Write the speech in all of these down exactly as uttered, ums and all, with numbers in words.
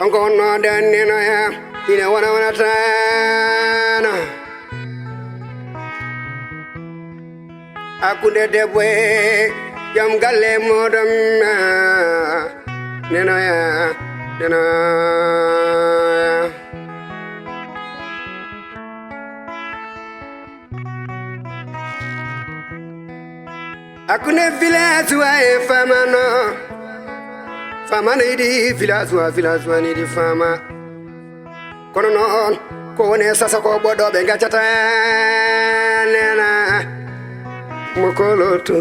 Kanko wonno danninoya, ina wona wonatano. Hakkunde debbo e joom galle muɗum, nenoya, nenoya. Hakkunde village wa e famano, famano yiɗi village wa, village wa yiɗi fama. Kono noon, ko woni e sasa ko ɓoɗɗo ɓe gaccata nena mo koloto.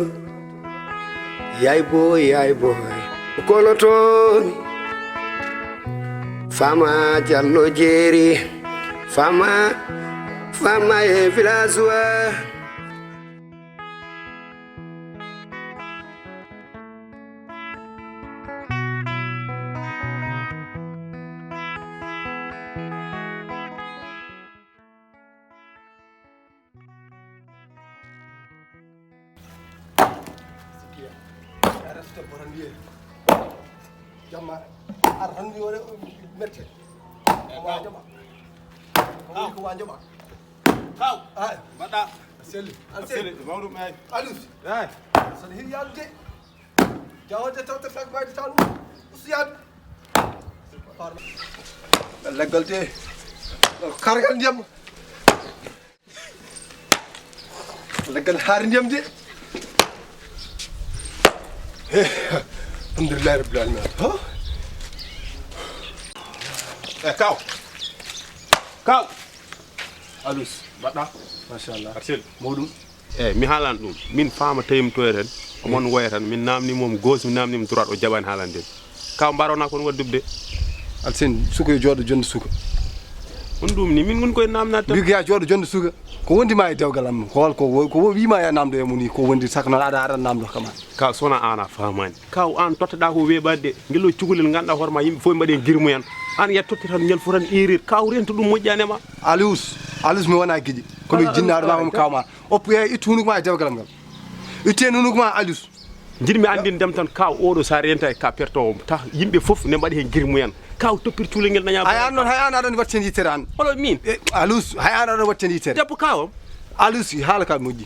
Yay boy, yay boy, mo koloto. Fama Jallo Jeeri, fama, fama e village wa. Jamma ar tan mi wona merte. Ko wa joma. Ko wa joma. Kaw. Ay. Mbaɗɗa. Seli. Seli. Mawɗum ay. Alus. Ay. Sali hin yalde. Jawde tawta fak bayde talu. Usiyad. Leggal de. Kargal ndiyam. Leggal haari ndiyam de. Eh, alhamdulillahi rabbil alamin. Ha? Eh, kaw. Kaw. Alus. Mbaɗɗa? Machallah. Arsel. Mawɗum. Eyi, mi haalan ɗum. Min faama tawimi to en. Omon woya tan. Min naamni mom gauche, mi naamni mo droite, o jaɓani haalande. Kaw mbarona kon waɗdude. Alsen, suka yo jooɗo jonde suka. On ɗum ni, min ngon koye naamnaade tan. Mbiɗo ya jooɗo jonde suka. Ko wondi ma e dewgal am? Ko hol ko wo-, ko wo-, wiima ya naamdo e mo ni, ko wondi saka noon aɗa, aɗa naamdo kam an. Kaw sona an a faamaani. Kaw an totteɗa ko weeɓaade de. Ngel o cukalel ngannduɗaa hoore ma yimɓe fof mbaɗe girmuyan. An yettotte tan ñal fof tan irir. Kaw rento ɗum moƴƴaani e ma. Alus, Alus mi wona giƴi. Ko mi jinnaaɗo ma, ko mi kaw ma. Oppu e ittu hunuko ma e dewgal am ngal. Itte hunuko ma Alus. Njiɗmi anndinde tan kaw oɗo so a renta e ka pertowo ta yimɓe fof ne mbaɗi heen girmuyan. Kaw toppir cuulel ngel naña. Hay an noon, hay an aɗa waɗi heen yittere an. Holo min? E, Alus, hay an aɗa waɗi heen yittere. Debbo kaw am. Alus, haala ka moƴƴi.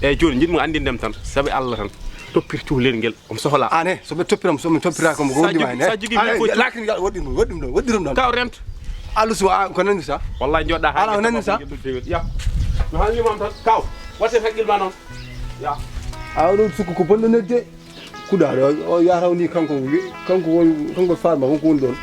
Eyi jooni njiɗmi anndinde tan sabi Allah tan. Toppir cuulel ngel. Omo sohla. Ane, so ɓe toppiram, so mi toppira ko mo wondi ma ne. Sa jogi min ko lakin ngal waɗi ɗum, waɗi ɗum ɗon, waɗi ɗum ɗon. Kaw rent. Alus wa ko nanni sa? Wallahi joɗɗa ha. Ala nanni sa? Ya. No halni mam tan. Kaw. Waten haqqil ma noon. Ya. A oɗo sukku ko bonɗo nedde. Kuɗaɗo o yahata woni kanko, kanko woni, kanko farma, kanko woni ɗon.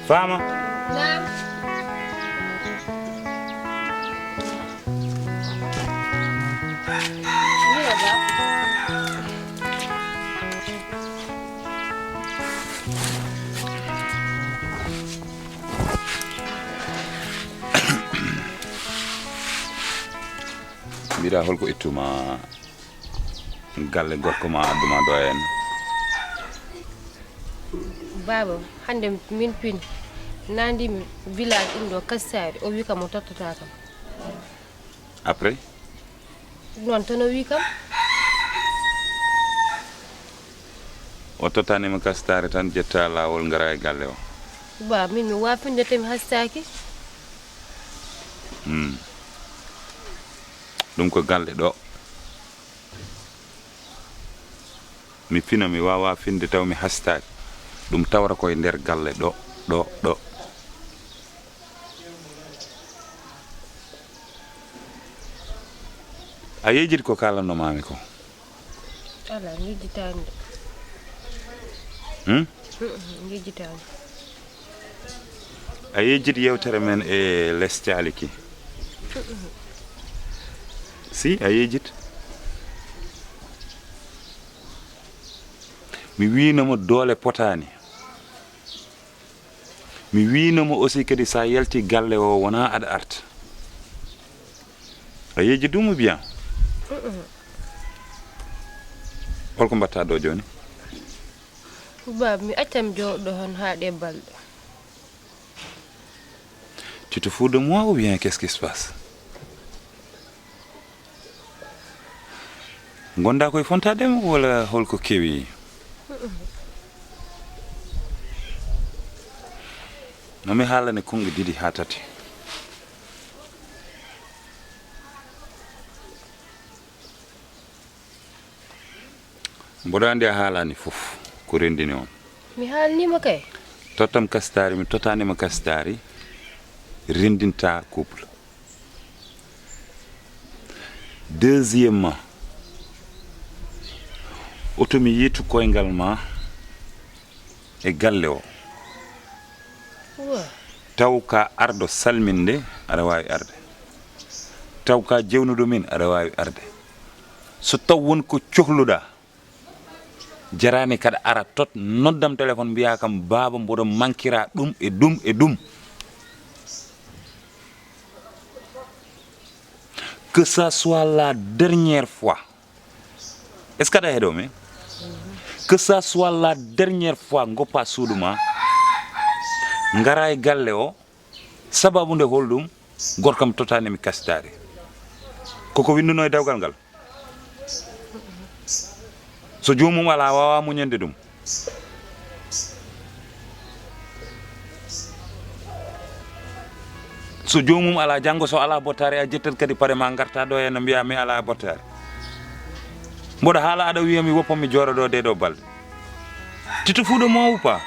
Faama. Naam. Mira ba. Mbiɗa holko ittuma galle gorko ma adduma ɗo en? Baaba, hannde min pin nandimi village ɗum ɗo Kastaari, o wi kam o tottata kam. Après? Noon tan o wi kam. O tottanima Kastaari tan jetta laawol ngara e galle o. Ba, min mi wawa finde temi hastaaki. Hmm. Ɗum ko galle ɗo. Mi fina mi wawa finde taw mi hastaaki. Ɗum tawra koye nder galle ɗo, ɗo, ɗo. A yejit ko kalannomami ko? Ala, mi yejjitaani de. Hmm? Mm, mm, mi yejjitaani. A yejjit yewtere men e les caaliki? Mm, mm. Si, a yejjit. Mi wiinoma doole potaani. Mi wiinoma aussi kadi sa yalti galle o wona aɗa arta. A yeji ɗum ou bien? Mm-mm. Holko mbatta ɗo joni? Baaba, mi accan mi jooɗo hon haa ɗe balɗe. Tu Tu te fous de moi ou bien qu'est-ce qui se passe? Ngonɗaa koye fontaade mo walla holko kewi? No mi haalane konngol ɗiɗi haa tati. Mboɗo anndi a haalaani fof ko renndini on. Mi haalniima kay. Tottam kasitaari, mi totaani ma kasitaari, renndinta couple. Deuxièmement, oto mi yeetu koyngal ma e galle o. Wa. Taw ka arɗo salminde, aɗa waawi arde. Taw ka jewnuɗo min, aɗa waawi arde. So taw won ko cohluɗaa, jaraani kaɗa ara tot noddam téléphone mbiyaa kam, "Baaba, mboɗo mankira ɗum e ɗum e ɗum." Que ça soit la dernière fois. Est-ce que aɗa heɗoo mi? Que ça soit la dernière fois, ngoppa suudu ma, ngara e galle o, sababu nde holɗum, gorkam totaani mi kasitaari. Koko winnduno e dewgal ngal? So joomum alaa, waawa muñande ɗum. So joomum alaa, janngo so alaa bottaari, a ƴettat kadi paɗe ma ngarta ɗo henna mbiya mi alaa bottaari. Mboɗo haala aɗa wiya mi woppa mi jooɗo ɗo ɗee ɗo balɗe. Tu te fous de moi ou pas?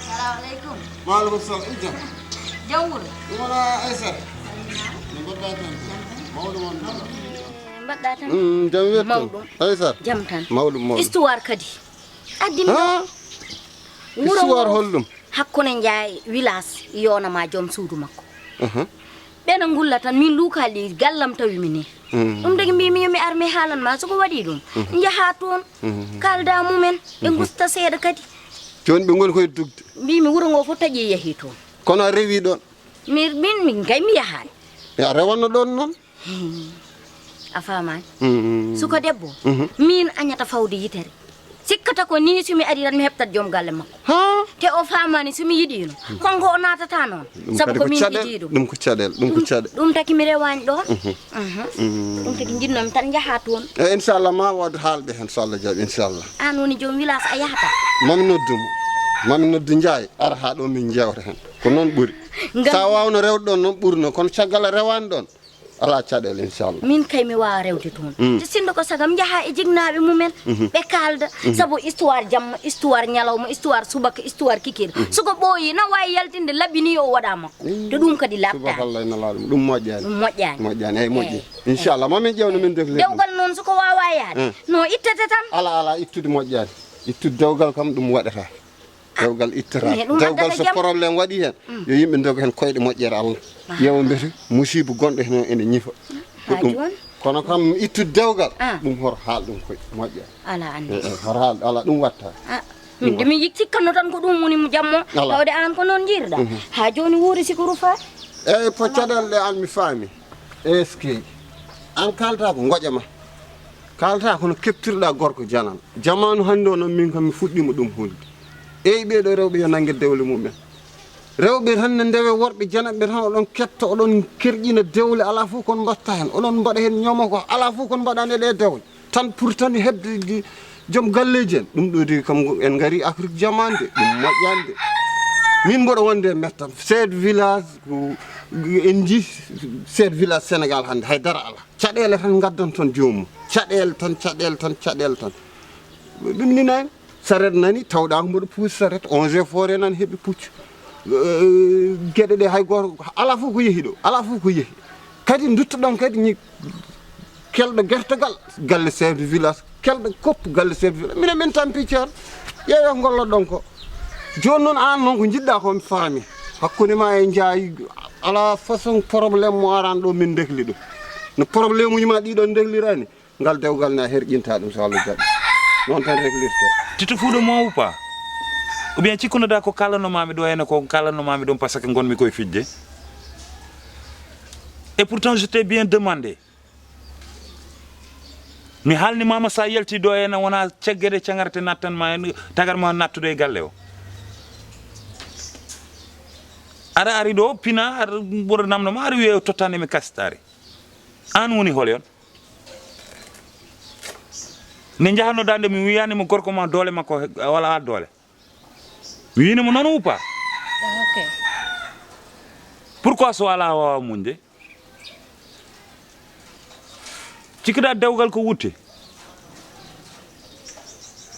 Salamu aleykum. Wa aleykum salam. I jam? Jam wuro? Ɗum wona Aysata. No mbaɗɗa tan? Mawɗo mon tan? Eh, mbaɗɗa tan? Mm, jam wiyat tan. Mawɗum. Aysata. Jam tan. Mawɗum, mawɗum. Histoire kadi. Addi mi ɗo. Ha? Wuro ngo. Histoire holɗum? Hakkunde Njaay village yonama joom suudu makko. Mhm. Ɓena ngulla tan, min luukaali gallam tawi mi ni. Mhm. Ɗum tagi mbimi yo mi ar mi haalan ma, soko waɗi ɗum. Mhm. Njaha toon, mhm, kalda mumen, ɓe, mhm, ngusta seeɗa kadi. Jooni ɓe ngoni koye dugde. Mbimi wuro ngo fof taƴi yahi toon. Kono a rewi ɗon? Mi, min, min kay mi yahaani. E a rewanno ɗon noon? Hmm. A faamaani? Mm, mm, mm. Suka debbo, mhm, min añata fawde yitere. Sikkata ko ni so mi ari tan mi heɓtat joom galle makko. Ha? Te o faamaani so mi yiɗiino, kanko o naatata noon. Ɗum sabu kadi ko ko min caɗeele, yiɗi ɗum. Ɗum ko caɗeele, ɗum ko caɗeele. Ɗum taki mi rewaani ɗoon. Mhm. Mhm. Mm. Ɗum taki njiɗnomi tan njaha toon. E inchallah ma wood haalɓe heen so Allah jaɓi inchallah. Aan woni joom village a yahata. Mami noddu mo. Mami noddu Njaay ara haa ɗo min njeewta heen. Ko noon ɓuri. Ngam sa waawno rewde ɗoon noon ɓurno kono caggal a rewaani ɗoon. Alaa caɗeele, inchallah. Min kay mi waawa rewde toon. Mm. Te sinno ko sagam njaha e jinnaaɓe mumen, mhm, ɓe kaalda. Mhm. Sabu histoire jamma, histoire ñalawma, histoire subaka, histoire kikiiɗe. Mhm. Soko ɓooyi, na waawi yaltinde labbi ni yo o waɗa makko. Mm. Te ɗum kadi laaɓtaani. Subaka Allah ina laaɓi. Ɗum moƴƴaani. Ɗum moƴƴaani. Moƴƴaani, eyi, moƴƴi. Eyi. Inchallah, ma min ƴeewno min defle ɗum. Dewgal noon soko waawaa yahde, eh, no ittete tan. Alaa, alaa, ittude moƴƴaani. Ittude dewgal kam ɗum waɗataa. Dewgal ittata. Mais ɗum dewgal addata so jam. Problème waɗi heen, mm, yo yimɓe ndoga heen koyɗe moƴƴere Allah. Ah. Yeewa mbete musiba gonɗo heen o ene ñifa. Ko haa ɗum. Jooni? Kono kam ittude dewgal, ah, ɗum hoto haal ɗum koye moƴƴere. Alaa anndi. Eh, eh, hoto haal, alaa ɗum watta. Ah, min de mi yik-, cikkanno tan ko ɗum woni mo jammo. Alaa. Tawde aan ko noon njiirɗa. Mhm. Haa jooni wuuri siko rufa. Eyyi, po caɗeele ɗe aan mi faami. Eskey. Aan kaalta ko ngoƴa ma. Kaalta kono keɓtirɗa gorko janano. Jamaanu hannde o noon min kam mi fuɗɗiima ɗum hulde. Eyyi ɓee ɗo rewɓe yo nannge dewle mumen. Rewɓe tan ne ndewe worɓe jananɓe tan oɗon ketta oɗon kerƴina dewle alaa fof kon mbatta heen. Oɗon mbaɗa heen ñooma ko alaa fof kon mbaɗani e ɗe dewle. Tan pour tan heɓde joom galleeji en. Ɗum ɗo de kam en ngari Afrique jamaande ɗum moƴƴaani de. Min mboɗo wonde e mettam. Chef de village ko en njii chef de village Sénégal hannde hay dara alaa. Caɗeele tan ngaddan toon joomum. Caɗeele tan, caɗeele tan, caɗeele tan. Ɗum ni nani, saret nani, tawɗaa ko mboɗo puusi saret, eaux et forêts nan heɓi puccu. Eh, geɗe ɗe hay gooto, alaa fof ko yehi ɗo, alaa fof ko yehi. Kadi nduttoɗon kadi ñi-, kelɗo gertogal, galle chef de village, kelɗo koppu galle chef de village. Minen min tampi ceer, ƴeewe ngolloɗon ko. Jooni noon aan noon ko njiɗɗaa ko mi faami. Hakkunde ma e Njaay, alaa façon problème mo araan ɗo min ndekli ɗum. No problème uji ma ɗiɗon ndeklirani, ngal dewgal ne a herƴinta ɗum so Allah jaɓi. Noon tan reglirte. Tu te fous de moi ou pas? Ou bien cikkunoɗaa ko kaalannomaami ɗo henne ko kaalannomaami ɗum parce que ngonmi koye fijde? Et pourtant je t'ai bien demandé. Mi haalni mama, sa yalti ɗo ena wona ceggede cagarte nattan ma, tagar ma nattude e galle o. Aɗa ari ɗo pina, aɗa ɓura namdo ma, aɗa wiya o tottande mi kasitaari. An woni hol yon? Nde njahanno dande mi wiyani mo gorko ma doole makko he-, wala doole. Mi wini mo noon o uppa. Ok. Pourquoi so ala wawa muñde? Cikkiɗa dewgal ko wutte.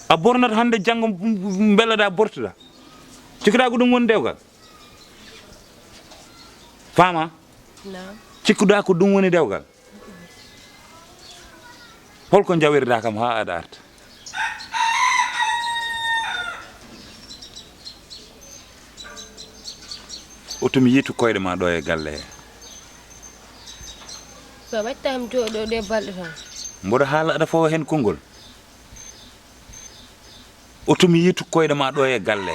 A bornat hannde, janngo m-, m-, mbelaɗa bortuɗa. Cikkiɗa ko ɗum woni dewgal? Faama? Naam. Cikkuɗa ko ɗum woni dewgal? Holko njawirɗa kam haa aɗa arta? Oto mi yiitu koyɗe ma ɗo e galle he. Ko waɗta mi jooɗo ɗe balɗe tan. Mboɗo haala aɗa fawa heen konngol. Oto mi yiitu koyɗe ma ɗo e galle.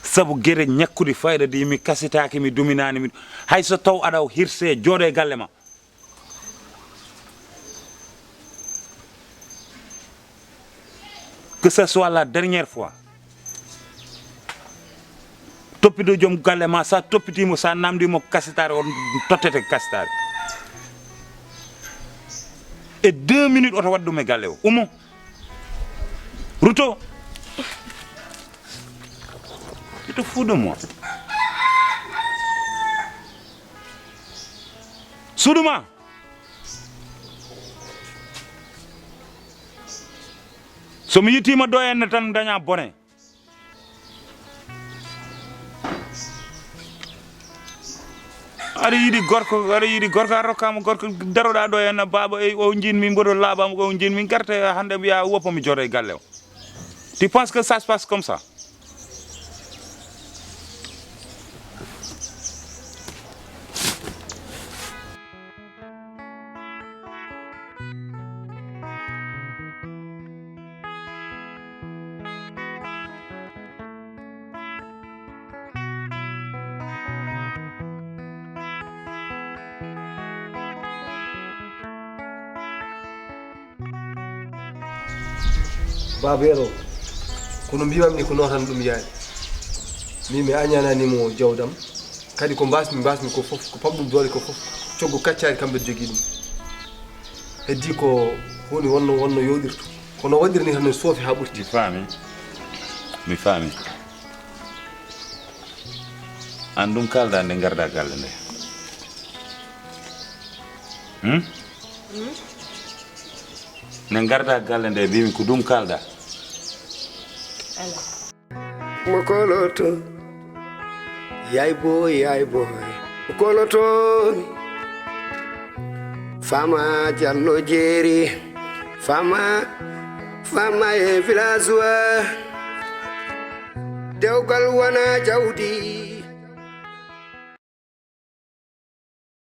Sabu gere ñakkude fayda ɗi mi kasitaaki, mi duminaani, mi, hay so taw aɗa hirse, jooɗo e galle ma. Que ce soit la dernière fois. Toppido joom galle ma, sa toppitimo, sa namdimo kasitaare, on tottete kasitaare. E deux minutes oto waɗ ɗum e galle o. Ummo. Ruto. Tu te fous de moi. Suudu ma. So mi yittiima ɗo henne tan daña bone. Aɗa yiɗi gorko, aɗa yiɗi gorko, a rokkaama gorko, daroɗa ɗo henne, baaba, ey, o jiin min, mboɗo laaɓaama, o jiin min, garte hannde mbiya woppa mi jooɗo e galle o. Tu penses que ça se passe comme ça? Baaba Yero, kono mbiyammi ko nootan ɗum yaari. Min mi añanani mo jawdam. Kadi ko mbasmi, mbasmi ko fof, ko paɓɗum doole ko fof, coggu kaccaari kamɓe jogii ɗum. Heddii ko woni wonno, wonno yooɗirto. Kono waɗiri ni tan no soofi haa ɓurti. Mi faami. Mi faami. Aan ɗum kaalda nde ngarda galle nde. Hmm? Hmm? Nde ngarda galle nde, mbimi ko ɗum kaalda. Alaa. Mo koloto, yay boy, yay boy. Mo koloto, Fama Jallo Jeeri, Fama, Fama e village wa. Dewgal wona jawdi.